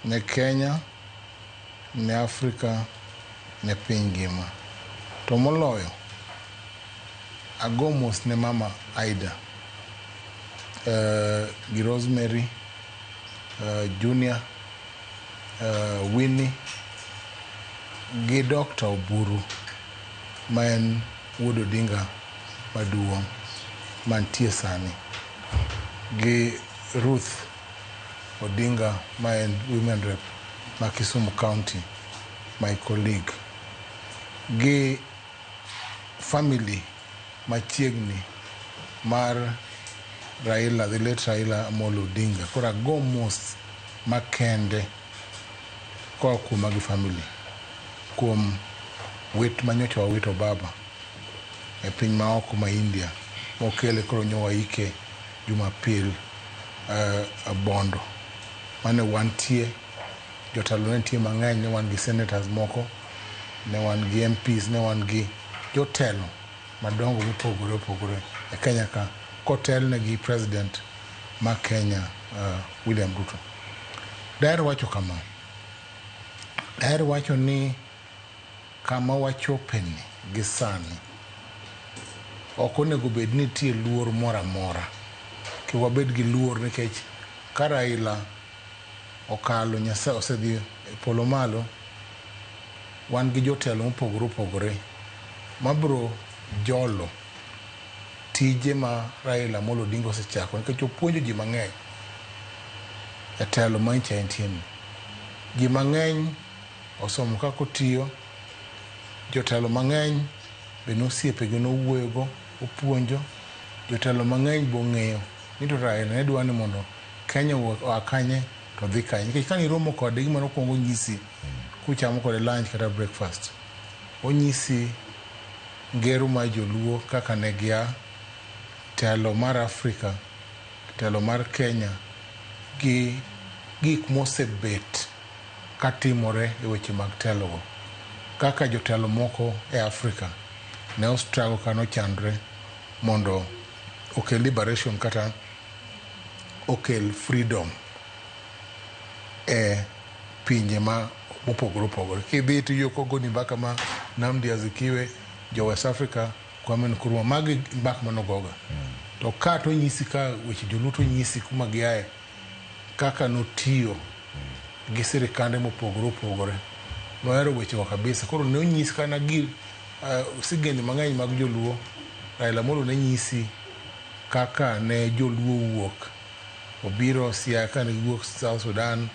ne Kenya, ne Afrika, ne piny ngima. To moloyo, ago mos ne mama Aida gi Rosemary, Junior, Winnie gi Dr. Oburu ma en wuod Odinga maduong' mantie sani gi Ruth Odinga ma en women rep ma Kisumu County, my colleague, gi family machiegni mar Raila, the late Raila Amolo Odinga. Koro ago mos makende koa kuoma gi family kuom wit manyocha wawito baba e piny maoko ma India mokele koro nyo waike Jumapil Bondo mane wantie jotelo ne nitie mang'eny, ne wan gi senators moko, ne wan gi MPs, ne wan gi jotelo madongo mopogore opogore e Kenya ka kotelne gi president ma Kenya William Ruto. Daher wacho kama, daher wacho ni kama wachopeni gi sani ok onego bed ni nitie luor moro amora. Kik wabed gi luor nikech ka Raila okalo Nyasaye osedhi e polo malo, wan gi jotelo mopogore opogore mabiro jolo tije ma Raila Amolo Odinga osechako nikech opuonjo ji mang'eny e telo ma nyocha entie ni. Ji mang'eny osomo kaka otiyo, jotelo mang'eny be nosiepege nowuoyogo, opuonjo, jotelo mang'eny be ong'eyo ni to Raila ne dwa ni mondo Kenya oa kanye to dhi kanye. Nikech kane iromo kode gima nokwongo onyisi kuchamo kode lunch kata breakfast, onyisi ngero mar joluo kaka ne gia, telo mar Afrika, telo mar Kenya gi gik mosebet katimore e weche mag telogo. Kaka jotelo moko e Afrika ne o struggle ka nochandre mondo okel liberation kata okel freedom e pinje ma mopogore opogore. Kidhi to iyudo kogoni mbaka ma Nnamdi Azikiwe, jo West Africa, Kwame Nkrumah, magi mbaka manogoga. To ka to onyisi ka weche joluo to onyisi kuma giaye kaka notiyo gi sirikande mopogore opogore. Nohero wechego kabisa. Koro ne onyisi kana gi sigendni mang'eny mag joluo, Raila Amolo ne nyisi kaka ne joluo wuok obiro Siaya kane giwuok South Sudan,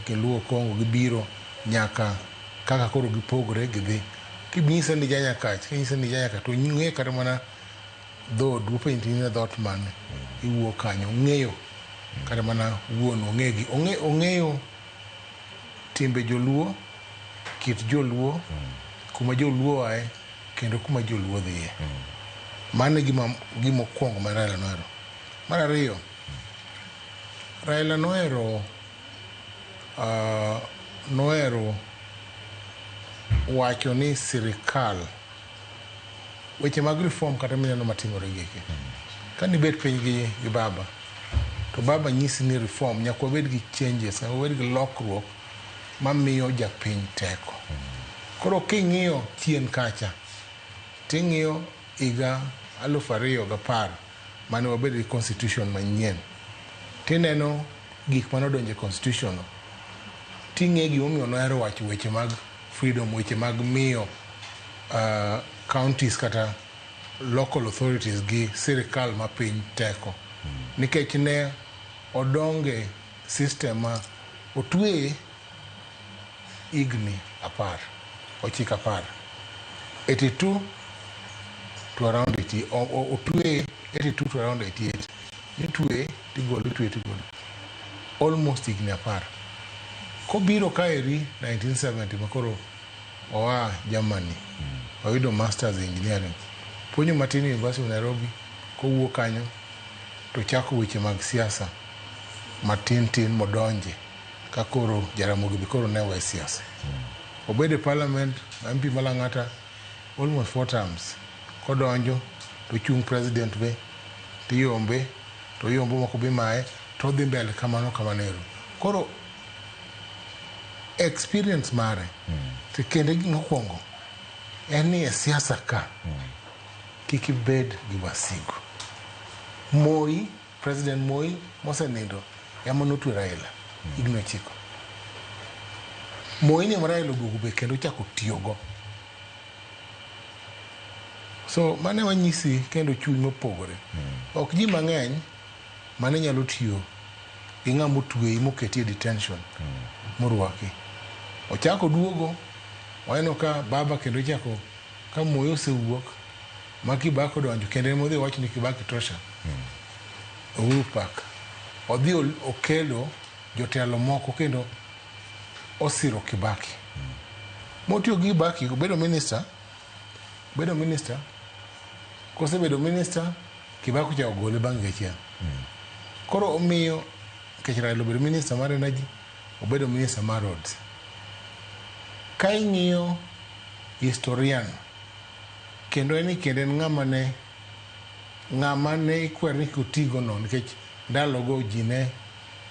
giluwo Congo gibiro nyaka kaka koro gipogore gidhi. Kinyise ni ja Nyakach, kinyise ni ja Nyakach to ong'eyo kata mana dhood openji ni in e dhoot mane, iwuok kanyo, ong'eyo kata mana wuon ong'egi, ong'eyo timbe joluo, kit joluo, kuma joluo oaye kendo kuma joluo dhiye. Mano e gima okwongo ma Raila nohero. Mar ariyo, Raila nohero nohero wacho ni sirikal weche mag reform kata mineno matimore gi eki. Kanibet piny gi baba, to baba nyisi ni reform nyaka wabed gi changes, nyaka wabed gi lokruok mamiyo japiny teko. Koro king'iyo chien kacha, ting'iyo higa 2010 mane wabedo gi constitution manyien, tineno gik mane odonjo e constitution no, ting'e gimomiyo nohero wacho weche mag freedom, weche mag miyo counties kata local authorities gi sirikal mapiny teko. Nikech ne odonge system ma otweye higni 10, ochiko 10, 82 to around 80, otweye 82 to around 88, nitweye tigole, itweye tigole, almost higni 10. Kobiro kaeri 1970 makoro oa Germany, oyudo masters in engineering, puonjo matin e University of Nairobi, kowuok kanyo to chako weche mag siasa matin tin modonje ka koro Jaramogi be koro ne we siasa. Obedo e parliament, MP ma Lang'ata almost 4 terms. Kodonjo to chung president be tiyombe to yombo moko be imaye to odhi mbele kamano kamano ero. Koro Experience mare to kendo mokwongo en ni e siasa ka kik ibed gi wasigu. Moi, President Moi mosenindo ema notwe Raila higni 9. Moi ni ema Raila oduogo be kendo ochako tiyogo. So mano ema nyisi kendo chuny mopogore. Ok ji mang'eny mane nyalo tiyo gi ng'ama otweyi moketi e detention morwaki. Ochako oduogo, waneno ka baba kendo ochako ka Moi osewuok ma Kibaki odonjo kendo ema odhi owacho ni Kibaki tosha. Uhuru Park. Odhi okelo jotelo moko kendo osiro Kibaki. Motiyo gi Kibaki obedo minister, obedo minister, kosebedo minister Kibaki ochako gole bang' higa achiel. Koro omiyo nikech Raila obedo minister mar energy, obedo minister mar roads. Ka ing'iyo historian kendo en ni kendo en ng'ama ne ng'ama ne ikwer ni kik otigo no nikech ndalogo ji ne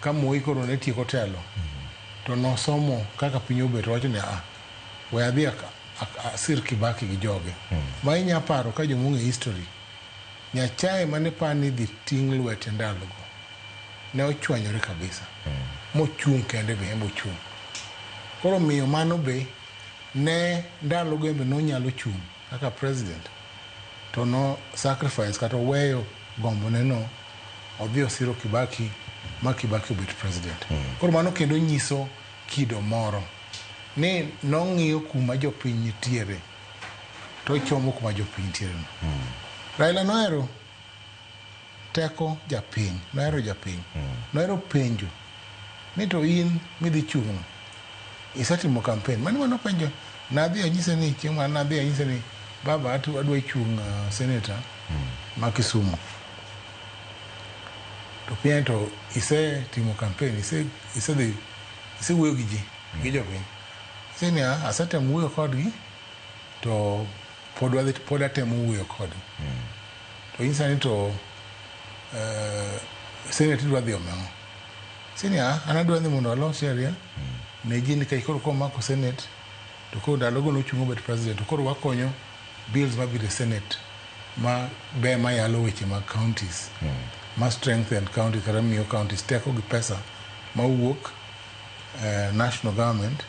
ka Moi koro ne tieko telo to nosomo kaka piny obet owacho ni a we adhi asir Kibaki gi joge. Ma inya paro ka joma ong'e history Nyachae mane par ni dhi ting' lwete ndalogo ne ochwanyore kabisa mochung' kende be embe ochung'. Koro omiyo mano be ne ndalogo embe nonyalo chung' kaka president to no sacrifice kata oweyo gombo ne no odhi osiro Kibaki ma Kibaki obet president. Koro mano kendo nyiso kido moro ni nong'iyo kuma jopiny nitiere to ochomo kuma jopiny nitiere no. Raila nohero teko japiny, nohero japiny, nohero penjo ni to in midhi chung' no isetimo campaign. Mano ema nopenjo nadhi anyise ni chieng' moro nadhi anyise ni baba adwa chung' senator ma Kisumu. To penja ni to isetimo campaign, isedhi isewuoyo gi ji gi jopiny. Anyise ni a asetemo wuoyo kodgi to pod wadhi pod atemo wuoyo kodgi. To onyisa ni to senate idwa dhi omo ang'o? Anyise ni a an adwa ni mondo alos sheria ne ji nikech koro komako senate to koro ndalogo nochung' obet president to koro wakonyo bills mabiro e senate ma be mayalo weche mag counties ma strengthen counties kata miyo counties teko gi pesa mawuok national government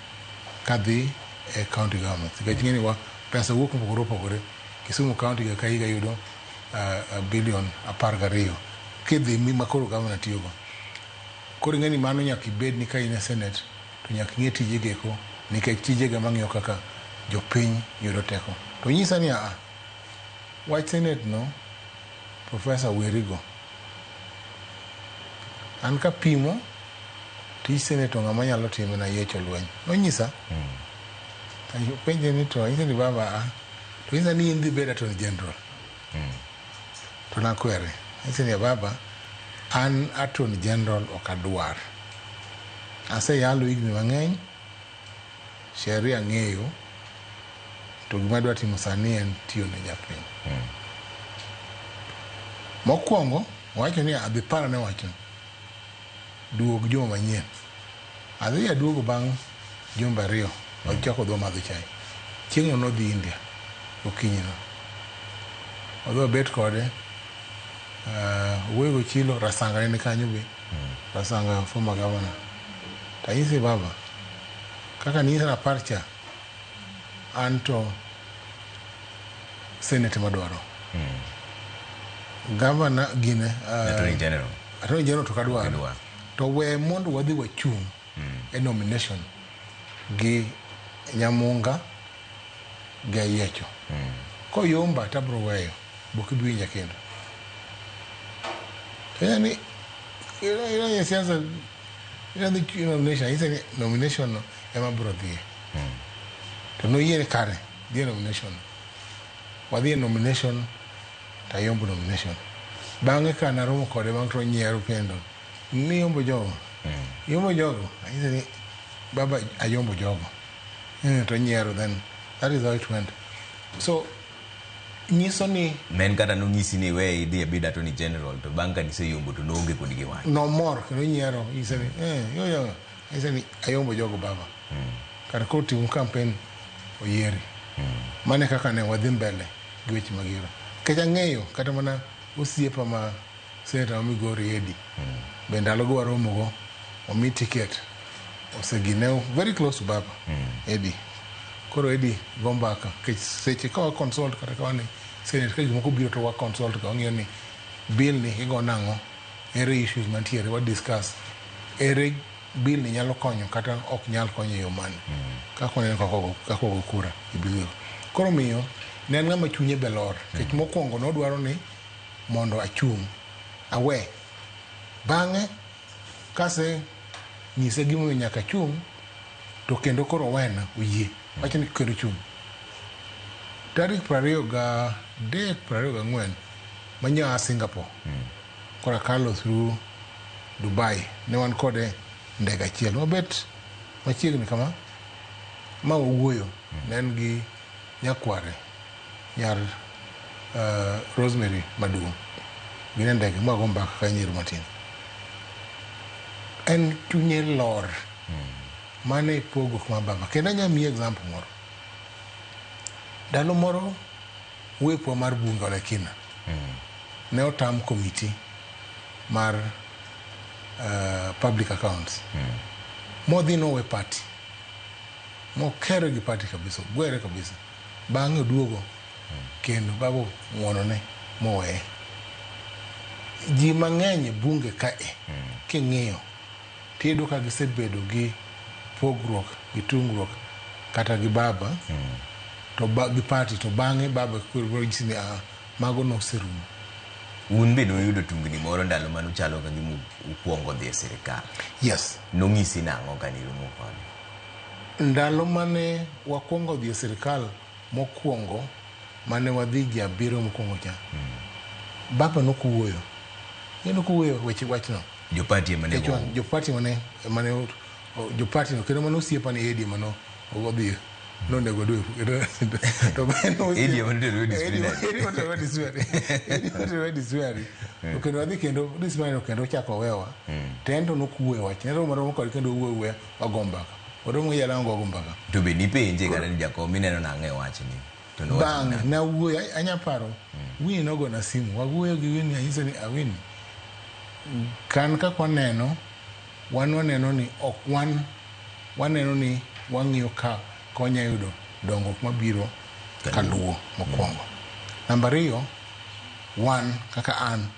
kadhi e county government. Nikech ing'e ni wa pesa wuok mopogore opogore. Kisumu county higa ka higa yudo billion 12 kidhi ma koro governor tiyogo. Koro ing'e ni mano nyaka ibed ni ka in e senate to nyaka ing'e tije eko nikech tijego ema ng'iyo kaka jopiny yudo teko. To nyisa ni aa, wach senate no professor werigo. An kapimo tij senate to ng'ama nyalo time na yiecho lweny. Nonyisa. Penje ni to anyise ni baba a to nyisa ni in dhi bedo attorney general. To nakwere. Anyise ni baba an attorney general ok adwar. Aseyalo higni mang'eny, sheria ang'eyo, to gima adwa timo sani en tiyo ne japiny. Mokwongo, owacho ni adhi parane wacho duog juma manyien. Adhi aduogo bang' jumbe 2, wachako dhi wamadho chai. Chieng'no nodhi India, okinyi no. Wadhi wabet kode, owuoyo gochilo, Rasanga ne ni kanyo be. Rasanga former governor. To anyise baba, kaka ninyisa rapar cha, an to senate madwaro. Governor gine, Attorney General. Attorney General to kadwar. To we mondo wadhi wachung' e nomination gi Nyamunga gi Ayiecho. Koyomba to abro weyo, bok ibi winja kendo. To yani, ina siasa, ina dhi nomination, anyise ni nomination no ema bro dhiye. To noyie ni kare, dhi e nomination. Wadhi e nomination, to ayombo nomination. Bang'e ka naromo kode bang' to onyiero kendo. Ni yombo jogo. Yombo jogo. Anyise ni baba ayombo jogo. To onyiero then that is how it went. So nyiso ni Men kata nonyisi ni we idhi ibed attorney general to bang' ka niseyombo to noonge kod gi wach. Nomor kendo onyiero nyise ni yo yo. Anyise ni ayombo jogo baba. Kar koro timo campaign oyieri. Mano e kaka ne wadhi mbele gi weche mag yiero. Nikech ang'eyo kata mana osiepa ma senator ma Migori Eddie. Be ndalogo waromogo omi ticket osegine very close to baba Eddie. Koro Eddie go mbaka nikech seche ka wa consult kata ka wan e senate ka gik moko biro to wa consult ka wang'iyo ni bill ni igo nang'o, ere issues mantiere wa discuss, ere bill ni nyalo konyo kata ok nyal konyo e yo mane. Kaka waneno kaka wago kura e bill go. Koro miyo ne en ng'ama chunye be lor nikech mokwongo nodwaro ni mondo achung' awe. Bang'e kase nyise gimomiyo nyaka achung' to kendo koro owena oyie. Wacho ni kendo chung'. Tarik 23, 24 manya a Singapore. Koro akalo through Dubai. Ne wan kode ndege achiel. Wabet machiegni kama ma wawuoyo. Ne en gi nyakware nyar Rosemary maduong'. Gin e ndege ma wago mbaka ka nyiero matin. En chunye lor. Mano e pogruok mar baba. Kendo anya miyi example moro. Ndalo moro wepwa mar bunge Olekina ne otam committee mar public accounts. Modhi nowe party. Mokere gi party kabisa, ogwere kabisa. Bang'e oduogo kendo baba ong'uonone moweye. Ji mang'eny e bunge kae king'iyo tiyudo ka gisebedo gi pogruok gi tungruok kata gi baba to gi party to bang'e baba koro nyisi ni mago noserumo. Un be nuyudo tungni moro ndalo mane uchalo ka gima ukwongo dhi e sirikal. Yes. Nong'isi nang'o kane iromo kode? Ndalo mane wakwongo dhi e sirikal mokwongo mane wadhi ji abiriyo mokwongo cha, baba nokuwuoyo. Ne nokuwuoyo weche wachno. Jopati ema ne Jopati mane jopati no kendo mane osiepa ni Eddie mano odhi nonego dwe to Eddie ema notero disciplinary. Eddie notero disciplinary. Eddie notero disciplinary. To kendo wadhi kendo disciplinary kendo ochako owewa. To en to nokuwuoyo wach. Ne romo romo kode kendo wuoyo wuoya wago mbaka. Waromo gi jala wago mbaka. To be nipenje kata ni jakom ineno nang'o e wachni? To nowacho Bang' nang'o? nawuoyo anya paro Winnie nogona simu wawuoyo gi Winnie anyise ni Awinnie kan kaka waneno wan waneno ni ok wan waneno ni wang'iyo ka konya yudo dongruok mabiro kaluo mokwongo. Namba ariyo wan kaka an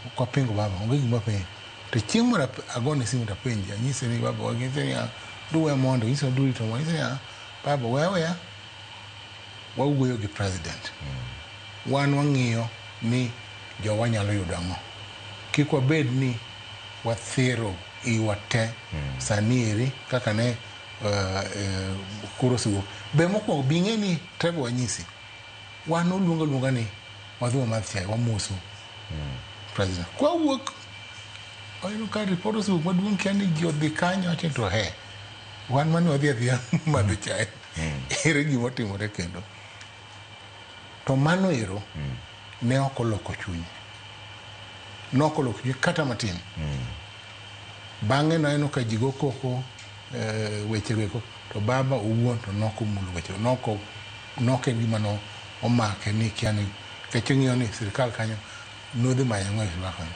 ok wapingo baba onge gima wapingo. To chieng' moro agone simu tapenje anyise ni baba anyise ni duwe mondo anyise ni rito mondo anyise ni baba we aweya wawuoyo gi president. Wan wang'iyo ni jowa nyalo yudo ang'o. Kik wabed ni wathero iwa te sani eri kaka ne koro osewuok. Be mokwongo bi ing'e ni Trevor wanyisi wan oluongo aluonga ni wadhi wamadh chai wamoso president. Kwawuok wayudo ka ripot osewuok maduong' kia ni ji odhi kanyo wacho ni to he wan mane wadhi adhiya madho chai ere gima otimore kendo. To mano ero ne ok oloko chunye. Ne ok oloko chunye kata matin. Bang'e naneno ka ji go koko weche go to baba owuon to nokomulo weche nok en gima no omake ni kia ni nikech ing'iyo ni sirikal kanyo nodhi manyo ang'o e sirikal kanyo.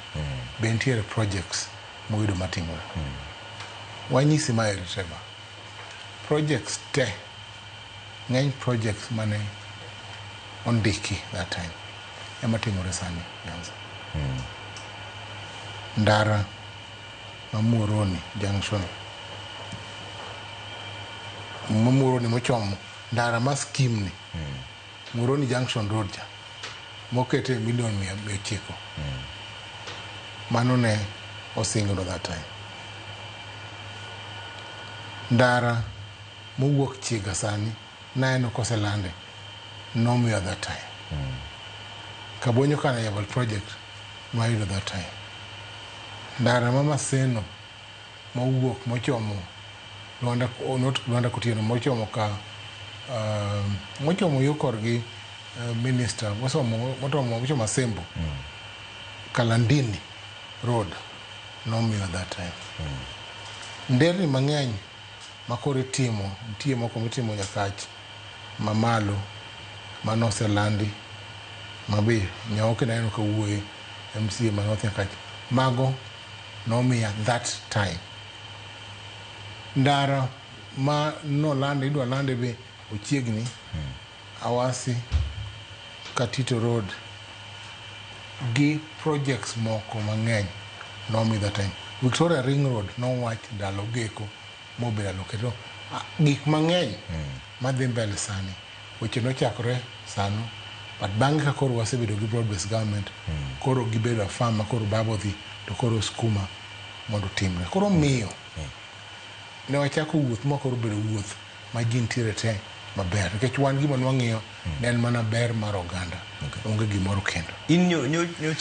Be nitiere projects moyudo matimore. Wanyisi maeri Trevor. Projects te ng'eny projects mane ondiki that time ema timore sani Nyanza. Ndara ma Muhoroni junction ma Muhoroni mochomo ndara ma scheme ni Muhoroni junction road cha mokete milion 900 mano ne osingno that time. Ndara mowuok Chiga sani naneno koselande nomiyo that time. Kabonyo Kanyabal project nwayudo that time. Ndara ma Maseno mowuok mochomo Lwanda, not Lwanda Kotieno, mochomo ka mochomo yo korgi minister mochomo Asembo Kalandini Road nomiyo that time. Nderni mang'eny makoro itimo, nitie moko mitimo Nyakach mamalo mano oselandi mabe Nyaoke naneno kawuoye MCA ma North Nyakach. Mago nomiya that time. Ndara ma nolandi idwa lande be ochiegni Awasi Katito Road gi projects moko mang'eny nomi that time. Victoria Ring Road nowach ndalo geko mobedo allocated. Gik mang'eny madhi mbele sani weche nochakore sano but bang'e ka koro wasebedo gi broad based government koro gibedo afam ma koro baba odhi to koro skuma mondo otimre. Koro miyo ne wachako wuoth ma koro obedo wuoth ma ji nitiere te maber nikech wan gima nwang'iyo ne en mana ber mar oganda onge gimoro kendo. In nyocha.